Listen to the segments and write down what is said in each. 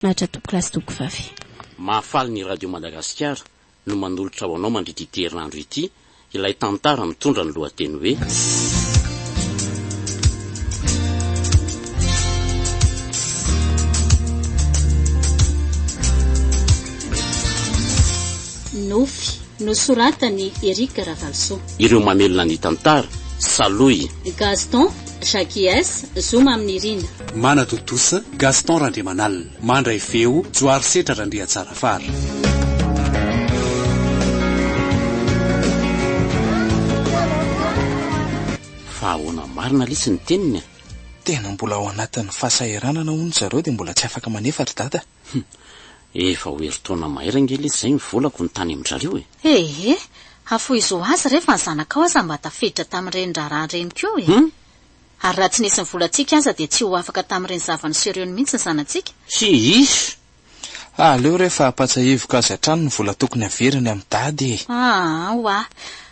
Mahantra tompokolahy sy tompokovavy. Mahafaly ny Radio Madagasikara no manolotra ho anao mandritra ity herinandro ity ilay tantara mitondra ny lohateny hoe. Nofy, nosoratan'i Eric Ravalisoa. Ireo mamelona ny tantara, Salohy. Gaston, Jacques, Zo Maminirina. Manatontosa, Gaston Randriamanalina. Mandray feo, Johary Setra Randriatsarafara. Fa ahoana marina lesy ny teniny a? Tena mbola ao anatin'ny fahasahiranana hono zareo dia mbola tsy afaka manefa ry dada. Hum, efa ho herintaona mahery ange lesy izay ny volako no tany amin-drareo e. Ehe, afoizo ho azy re fa ny zanakao aza mba tafiditra tamin'ireny raharaha ireny koa e. Hum? Ary raha tsy nisy ny volantsika aza dia tsy ho afaka tamin'ireny zava-niseho ireny mihitsy ny zanatsika. Tsy hisy! Aleo re fa ampatsahiviko azy hatrany ny vola tokony haveriny amin'i Dada e! Aa oa!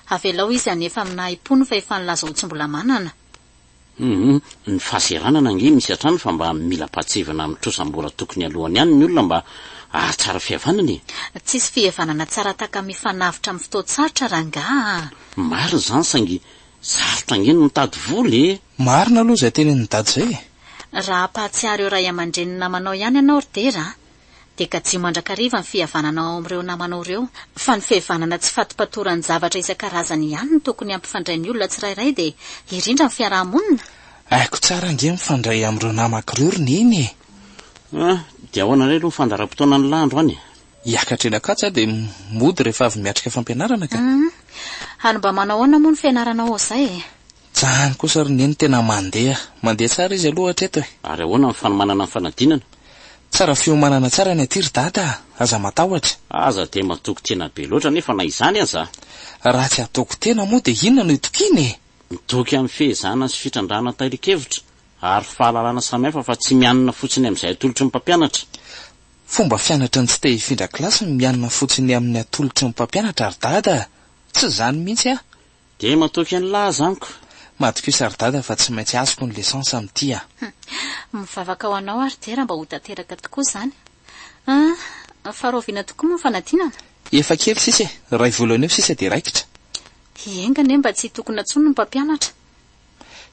Avelao izy hanefa aminà impony fa efa nilaza ho tsy mbola manana. Hum, ny fahaseranana ange misy hatrany fa mba mila ampahatsevina amin'ny trosa mbola tokony alohany ihany ny olona mba hahatsara fihavanana e! Tsisy fihevanana tsara tahaka mifanavotra amin'ny fotoan-tsarotra rangaha a! Marina izany saingy sarotra ange ny mitady vola e! Marina aloha izay tenenin'i Dada izay e! Raha hampahatsiaro eo ray aman-drenin'ny namanao ihany ianao ry Dera a! Dia kajio mandrakariva ny fihavananao ao amin'ireo namanao ireo. Fa ny fihavanana tsy fatopatoran-javatra isan-karazany ihany no tokony hampifandray ny olona tsirairay dia hirindra ny fiaraha-monina. Haiko tsara ange mifandray amin'ireo namako ireo ry Neny e! Ah, dia ahoana indray aloha ny fandaharam-potoanan'ny lahy androany e? Hiakatra eny Ankatso aho dia mody rehefa avy miatrika fampianarana ka. Hum, ary mba manao ahoana moa ny fianaranao ao izay e? Zany kosa ry Neny tena mandeha. Mandeha tsara izy aloha hatreto e. Ary ahoana ny fanomanana ny fanadinana? Tsara fiomanana tsara ny aty ry Dada a! Aza matahotra. Aza dia matoky tena be loatra anefa na izany aza. Raha tsy hatoky tena moa dia inona no itokiana e? Mitoky amin'ny fehezana sy fitrandrahana tahirin-kevitra ary fahalalana samihafa fa tsy mianina fotsiny amin'izay atolotry ny mpampianatra. Fomba fianatry ny tsy te hifindra kilasy ny mianina fotsiny amin'ny atolotry ny mpampianatra ry Dada a! Tsy izany mihitsy aho. Dia matoky an'lah zany ko. Matokisa ry dada fa tsy maintsy azoko ny licence amin'ity a. Mivavaka ho anao ary Dera mba ho tanteraka tokoa izany. Ah, fa rahoviana tokoa moa ny fanadinana? Efa kely sisa e, iray volana eo sisa dia raikitra. Enga anie mba tsy hitokona intsony ny mpampianatra.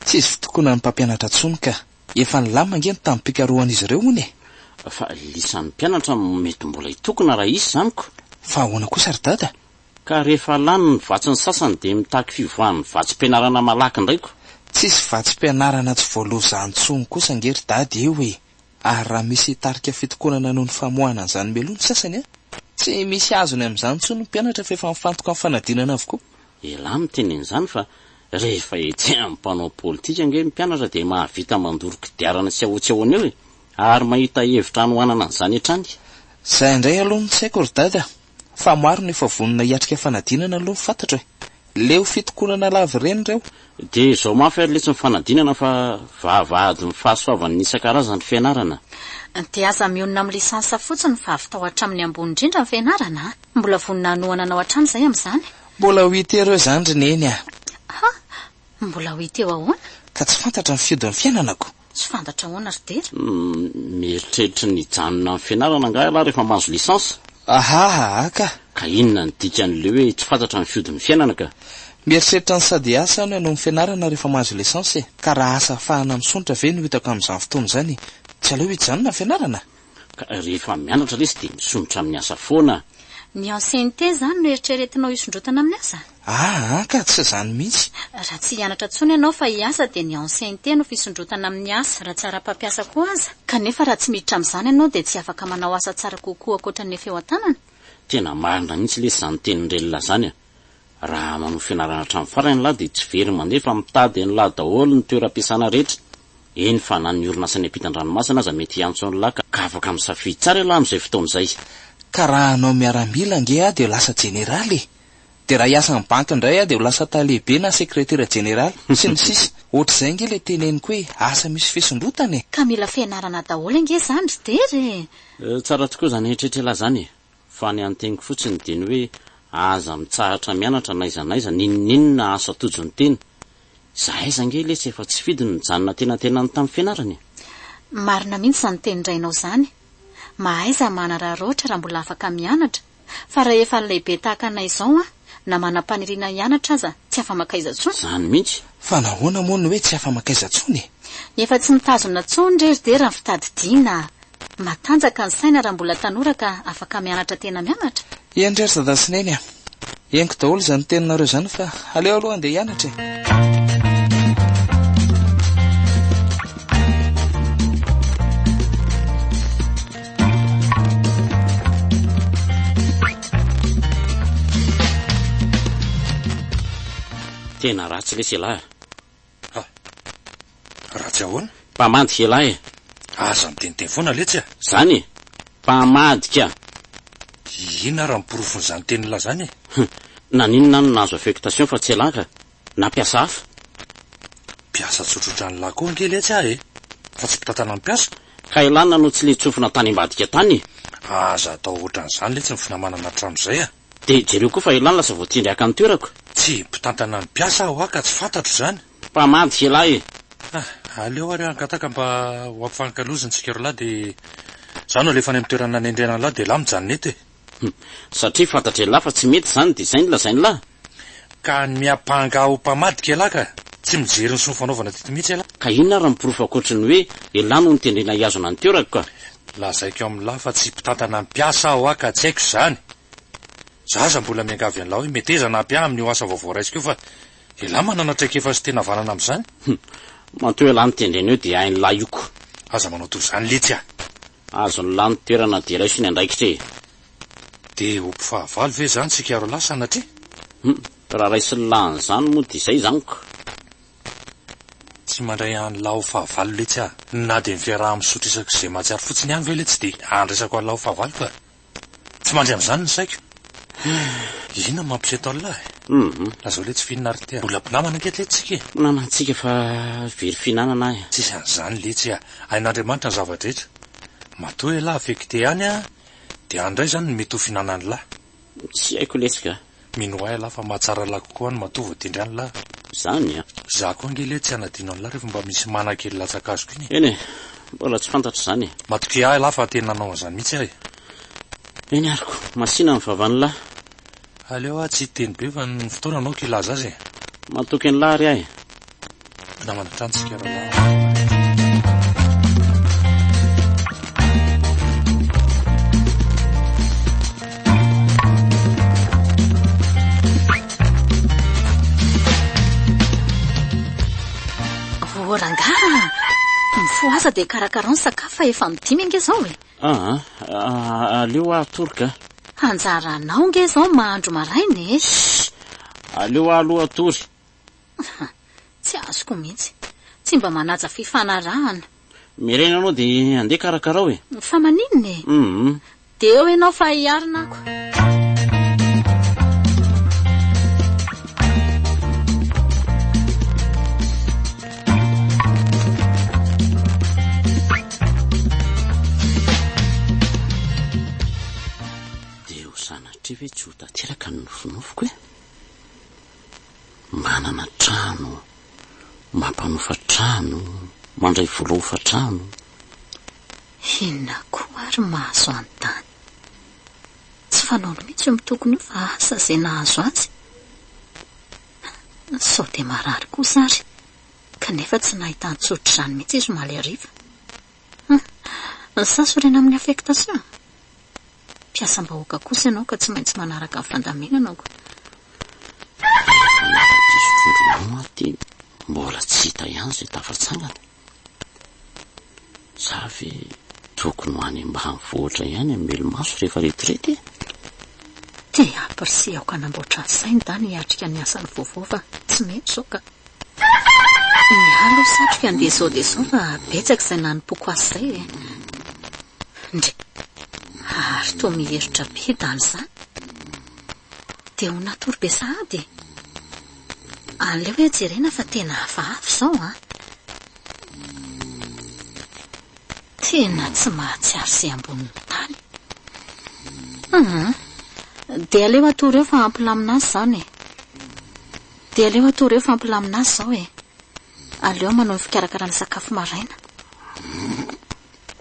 Tsy hisy fitokonan'ny mpampianatra intsony ka. Efa nilamina ange ny tamim-pikarohan'izy ireo hono e. Fa lisan'ny mpianatra mety mbola hitokona raha hisy izany ko. Fa ahoana kosa ry dada? Ka rehefa lany ny vatsin'ny sasany dia mitaky fivoahan'ny vatsim-pianarana malaky indray ko. Tsisy vatsim-pianarana tsy voaloa zany tsony kosa ange ry dada eo e! Ary raha misy hitarika fitokonana noho ny famoahana an'izany mialoha ny sasany an! Tsy misy azony amin'izany tsony ny mpianatra fa efa mifantoka amin'ny fanadinana avokoa. Elah miteny an'izany fa rehefa hetsehan'ny mpanao politika ange ny mpianatra dia mahavita mandoro kodiarana tsy ahoa tsy ahoana eo e! Ary mahita hevitra hanohanana an'izany hatrany. Zay indray aloha no tsy haiko ry dada. Fa maro no efa vonona hiatrika fanadinana aloha ny fantatro e! Leo fitokonana lava ireny ireo. Dia izao mafy ary letsy ny fanadinana fa vavahadin'ny fahasoavan'ny isan-karazany ny fianarana. Dia aza mionona amin'ny licence fotsiny fa avy tao hatramin'ny ambony indrindra ny fianarana a! Mbola vonona hanohana anao hatrany izay amin'izany. Mbola ho hita eo ireo izany ry Neny a! Ha! Mbola ho hita eo ahoana? Ka tsy fantatra ny fihodin'ny fiainanako. Tsy fantatra ahoana ry Dera? Mieritreritra ny hijanona amin'ny fianarana angaha ialahy rehefa mahazo licence? Ahaha ka! Ka inona ny dikan'ilay hoe tsy fantatra ny fihodin'ny fiainana ka? Mieritreritra ny sady hiasa aho no hanao ny fianarana rehefa mahazo licence e! Ka raha asa ahafahana misondrotra ve no hitako amin'izany fotoana izany, tsy aleo hijanona ny fianarana? Ka rehefa mianatra lesy dia misondrotra amin'ny asa foana. Ny ancienneté izany no eritreretinao hisondrotana amin'ny asa? Aa ka tsy izany mihitsy. Raha tsy hianatra intsony ianao fa hiasa dia ny ancienneté no fisondrotana amin'ny asa, raha tsara mpampiasa koa aza. Kanefa raha tsy miditra amin'izany ianao dia tsy afaka manao asa tsara kokoa ankoatra ny efa eo an-tanana. Tena marina mihitsy lesy izany tenin-dRelona izany a! Raha manohy fianarana hatramin'ny farany ialahy dia tsy very mandeha fa mitady an'ilahy daholo ny toeram-piasana rehetra. Eny fa na ny orinasa any ampitan-dranomasina aza mety hiantso an'ilahy ka afaka misafidy tsara ialahy amin'izay fotoana izay. Ka raha hanao miaramila ange aho dia ho lasa jeneraly e! Dia raha hiasa amin'ny banky indray aho dia ho lasa tale be na sekretera jeneraly, sy ny sisa Ohatr'izay ange ilay teneniko hoe asa misy fisondrotana e! Ka mila fianarana daholo ange izany ry Dera e! Tsara tokoa izany eritreritr'ialahy izany e! Fa ny anteniko fotsiny dia ny hoe aza mitsahatra mianatra n'aiza n'aiza n'inon'inona asa tojo ny tena. Izahay aiza ange lesy efa tsy fidiny nijanona antenantenany tamin'ny fianarana e! Marina mihitsy izany tenin-drainao izany. Mahaiza manararaotra raha mbola afaka mianatra, fa raha efa lehibe tahaka anay izao an, na manam-paniriana hianatra aza tsy afa-makaiza intsony. Izany mihitsy. Fa nahoana moa no hoe tsy afa-makaiza intsony e? Efa tsy mitazona intsony re ry Dera ny fitadidiana a! Matanjaka ny saina raha mbola tanora ka afaka mianatra tena mianatra. Eny re ry dada sy neny a! Henoko daholo izany teninareo izany fa aleo aloha andeha hianatra e! Tena ratsy lesy ialahy a! Ha! Ratsy ahoana? Mpamadika ialahy e! Aza miteniteny foana letsy a! Zany e! Mpamadika! Inona ary ny porofon'izany tenin'lah zany e? Hum! Naninona aho no nahazo affectation fa tsy ialahy ka? Na mpiasa hafa? Mpiasa tsotsotra an'lah koa ange letsy aho e! Fa tsy mpitantana ny mpiasa? Ka ialahy nanao tsile-tsofina tany ambadika tany e! Aza atao ohatran'izany letsy ny finamanana hatramin'izay a! Dia jereo koa fa ialahy lasa voatendry haka ny toerako. Tsy mpitantana ny mpiasa aho ka tsy fantatro izany. Mpamadika ialahy e! Ah, aleo ary hangataka mba ho ampifankalozina tsika roalahy dia izaho no alefa any amin'ny toerana nanendrena an'lah dia lah mijanona eto e! Hum, satria fantatr'ialahy fa tsy mety izany dia izay no lazain'lah. Ka ny miampanga ahy ho mpamadika ialahy ka! Tsy mijery ny soa fanaovana teto mihitsy ialahy. Ka inona ary ny porofo ankoatry ny hoe ialahy no notendrena hihazona ny toerako ka? Lazaiko amin'lah fa tsy mpitantana ny mpiasa aho ka tsy haiko izany. Za aza mbola miangavy an'lah hoe meteza hanampy ahy amin'io asa vaovao raisiko io fa elah manana traikefa sy tena havanana amin'izany. Hum. Matoa elah notendrena eo dia hain'lah io ko. Aza manao toy izany letsy a! Azon'lah ny toerana dia raiso ny andraikitra e! Dia ho mpifahavalo ve izany tsika roalahy sanatria? Hum. Raha raisin'lah an'izany moa dia izay izany ko. Tsy mandray an'lah ho fahavalo letsy aho. Na dia ny fiaraha-misotro isak'izay mahatsiaro fotsiny ihany ve letsy dia andraisako an'lah ho fahavalo ka? Tsy mandry amin'izany ny saiko. Inona no mampiseto an'lah e? Lazao letsy f'inona ary ity a? Mbola mpinamana ange letsy tsika e! Mpinamantsika fa very fihinanana aho e! Tsisy an'izany letsy a! Hain'Andriamanitra ny zava-drehetra. Matoa elah affecté any a, dia any indray izany no mety ho fihinanan'lah. Tsy haiko letsy ka! Mino ahy elah fa mahatsara lah kokoa any matoa voatendry any lah. Zany a! Za koa ange letsy tsy hanadino an'lah rehefa mba misy mana kely latsakazoko iny e! Eny e! Mbola tsy fantatro izany e! Matokia ahy elah fa tena nanao an'izany mihitsy aho e! Eny ary ko! Masina ny vavan'lah! Aleo aho tsy hiteny be fa ny fotoana anao ko hilaza azy e! Matoky an'lah ary aho e! Mpinamana hatrany tsika rahalahy. Oh rangaha! Mifohaza dia karakarao ny sakafo fa efa midimy ange izao e! Aa, aleo aho hatory ka. Anjaranao ange izao mahandro maraina e! Shh! Aleo aho aloha hatory. Tsy azoko mihitsy. Tsy mba manaja fifanarahana. Miverena ianao dia andeha karakarao e. Fa maninona e? Hum. Dia eo ianao fa hiarina ako. Dia ho sanatria ve tsy ho tanteraka ny nofinofiko e? Manana trano, mampanofa trano, mandray vola hofa-trano. Inona koa ary mahazo an'i Dany? Tsy fanaony mihitsy io mitokona io fa asa izay nahazo azy. Sao dia marary kosa ary, kanefa tsy nahitan-tsotra izany mihitsy izy omaly hariva. Sa sorena amin'ny affectation? Mpiasam-bahoaka kosa ianao ka tsy maintsy manaraka ny fandaminana ko. Efa nahadiso trondro aho ty, mbola tsy hita ihany izay tafatsangana. Za ve tokony ho any ambanivohitra ihany hamelomaso rehefa retraite e? Te hampirisihako hanamboatra ny sainy Dany hiatrika ny asany vaovao fa tsy mety izao ka. Ny ahy aloha satriko handeha izao dia izao fa betsaka izay nanompoako azy izay e. Ndry. Ary toa miherotra be Dany izany. Dia ho natory be sahady e. Aleo hoe jerena fa tena hafahafa izao an. Tena tsy mahatsiaro izay ambonin'ny tany. Hum. Dia aleo atory eo fa hampilamina azy izany e. Dia aleo atory eo fa hampilamina azy izao e. Aleo manao ny fikarakarana sakafo maraina.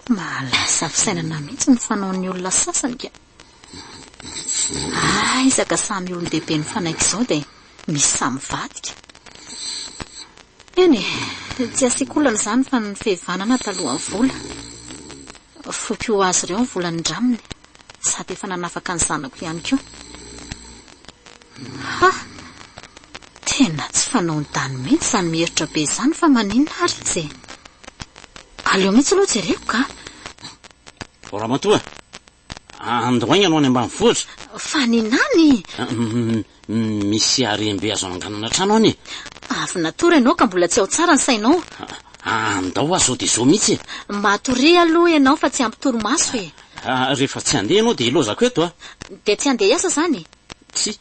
Mahalasa fisainana mihitsy ny fanaon'ny olona sasany ka. Aiza ka samy olon-dehibe nifanaiky izao dia misy samy mivadika. Eny e, tsy asiako olana izany fa ny fihevanana talohan'ny vola. Foiko ho azy ireo ny vola nindraminy, sady efa nanafaka ny zanako ihany koa. Ha! Tena tsy fanaon'i Dany mihitsy izany miherotra be izany fa maninona ary izy e? Aleo mihitsy aloha jereko ka! O ramatoa, andao haingana ho any ambanivohitra. Fa ny any? Misy harem-be azo ananganana trano any e. Avy natory ianao ka mbola tsy ao tsara ny sainao. Andao aho zao dia zao mihitsy e. Matoria aloha ianao fa tsy ampy torimaso e. Rehefa tsy handeha ianao dia ilaozako eto a. Dia tsy handeha hiasa izany? Tsia,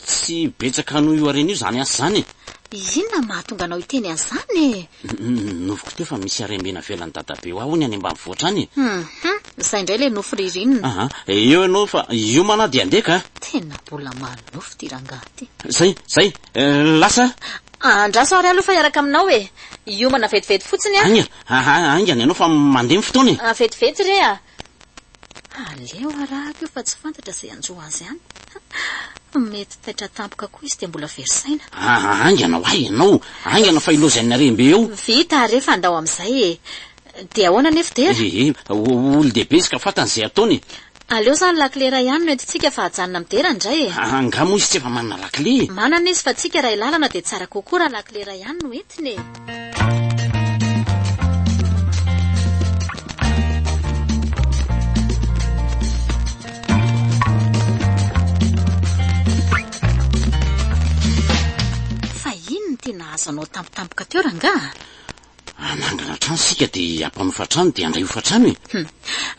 tsy betsaka noho io harena io izany asa izany e! Inona no mahatonga anao hiteny an'izany e? Nofiko teo fa misy harem-be navelan'i dadabe ho ahy hono any ambanivohitra any e! Hum, izay indray ilay nofy ririnina. Aha, eo ianao fa hiomana aho dia handeha ka! Tena mbola manonofy ity rangahy ity. Zay, zay, lasa a! Andraso ary aloha fa hiaraka aminao e! Hiomana vetivety fotsiny aho. Haingana, haingana ianao fa mandeha ny fotoana e! Vetivety re a! Aleo arahako io fa tsy fantatra izay hanjo azy any. Mety taitra tampoka koa izy dia mbola very saina. Haingana ho ahy ianao, haingana fa ilaozan'ny harem-be eo. Vita re fa andao amin'izay e. Dia ahoana anefa Dera? Ee, olon-dehibe izy ka fantany izay ataony e. Aleo izany lakile iray ihany no entintsika fa ajanona amin'i Dera indray e. Angaha moa izy tsy efa manana lakile e? Manana izy fa tsika iray lalana dia tsara kokoa raha lakile iray ihany no entina e. Fa inn no tena azonao tampotampoka teo rangaha? Hanangana trano isika dia hampanofa trano dia handray hofantrano e! Hum.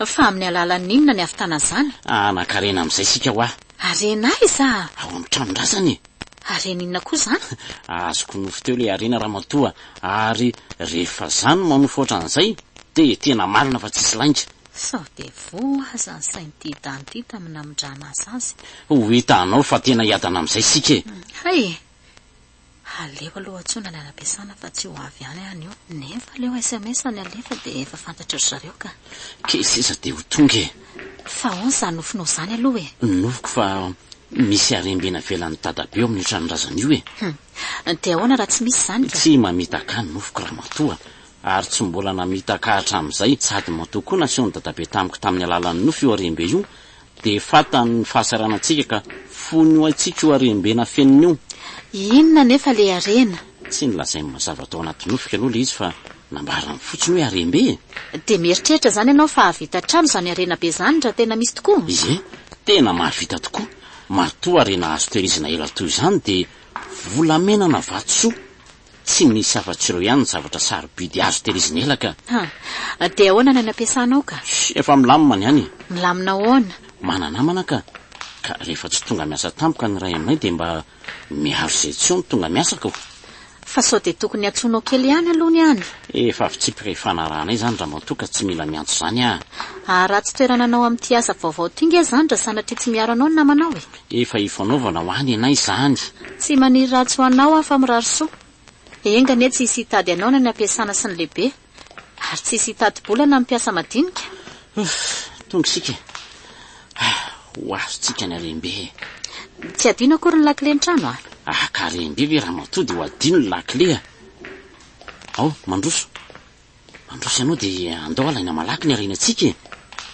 Fa amin'ny alalan'ny inona ny hahavitana an'izany? Hanan-karena amin'izay isika hoa. Harena aiza? Ao amin'ny tranon-drazana e! Harena inona koa izany? Azoko nofy teo ilay harena ramatoa ary rehefa za no manofy ohatran'izay dia tena marina fa tsisy lainga. Sao dia voa aza ny sain'ity Dany ity tamin'ny namindrana azy azy. Ho hitanao fa tena hiadana amin'izay isika e! Hay e! Aleo aloha antsoina ny any am-piasana fa tsy ho avy any aho anio. Nefa aleo sms ny alefa dia efa fantatry ry zareo ka. Kely sisa dia ho tonga e! Fa ahoana izany nofinao izany aloha e? Nofiko fa misy harem-be navelan'i dadabe ao amin'io tranon-drazana io e! Hum. Dia ahoana raha tsy misy izany ka? Tsy mamitaka ahy ny nofiko ramatoa ary tsy mbola namitaka ahy hatramin'izay. Sady matoa koa nasehon'i dadabe tamiko tamin'ny alalan'ny nofy io harem-be io Dia fantany ny fahasahiranantsika ka fony ho haintsika io harem-be nafeniny io. Inona anefa ilay harena? Tsy nolazainy mazava tao anaty nofiko aloha ilay izy fa nambarany fotsiny hoe harem-be e! Dia mieritreritra izany ianao fa hahavita trano izany harena be izany raha tena misy tokoa? Ie, tena mahavita tokoa. Matoa harena azo tehirizina ela toy izany dia volamena na vatosoa. Tsy misy afa-tsy ireo ihany ny zavatra sarobidy azo tehirizina ela ka. Ha! Dia ahoana ny any am-piasana ao ka? Efa milamina ny any e. Milamina ahoana? Mana-namana ka. Ka rehefa tsy tonga miasa tampoka ny iray aminay dia mba miaro izay tsy eo no tonga miasa ka. Fa sao dia tokony hantsoinao kely ihany aloha ny any? Efa fitsipika ifanarahanay izany ramatoa ka tsy mila miantso izany aho. Haharatsy toerana anao amin'ity asa vaovao ity nge izany raha sanatria tsy miaro anao ny namanao e! Efa ifanaovana ho any ianay izany. Tsy maniry ratsy ho anao aho fa mirary soa. Enga anie tsy hisy hitady anao na ny ampiasana sy ny lehibe. Ary tsy hisy hitati-bola na ny mpiasa madinika. Huff, tonga isika e. Ah, ho azontsika ny harem-be e. Tsy adino akory ny lakile ny trano a. Ah, ka harem-be ve ramatoa dia ho adino ny lakile a. Ao, mandroso. Mandroso ianao dia andao alaina malaky ny harenantsika e!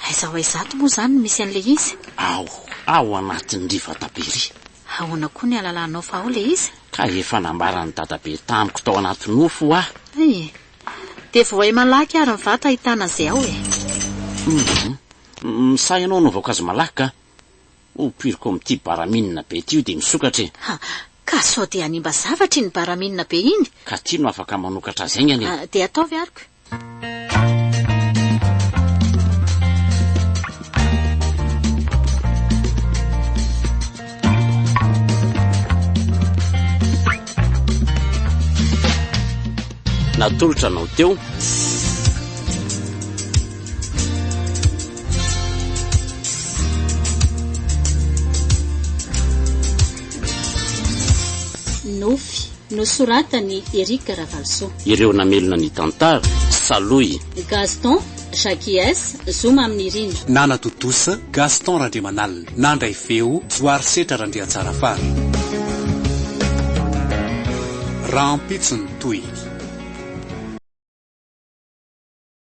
Aiza ho aiza ato moa izany no misy an'ilay izy? Ao, ao anatin'ry vatabe ry. Ahoana koa ny ahalalanao fa ao ilay izy? Ka efa nambaran'i dadabe tamiko tao anaty nofy hoa. Hay e! Dia vohay malaky ary ny vata ahitana an'izay ao e! Hum, misahy ianao hanaovako azy malaky ka! Ho piriko amin'ity baraminina be ity io dia misokatra e! Ha! Ka sao dia hanimba zavatra iny baraminina be iny? Ka ity no afaka manokatra azy haingana e! Dia ataovy ary ko! Natolotra anao teo. Nofy, nosoratan'i Eric Ravalisoa. Ireo namelona ny tantara, Salohy. Gaston. Jackie S, Zo Maminirina. Nanatontosa, Gaston Randriamanalina. Nandray feo, Joharisetra Randriantsarafara. Rahampitso ny tohiny.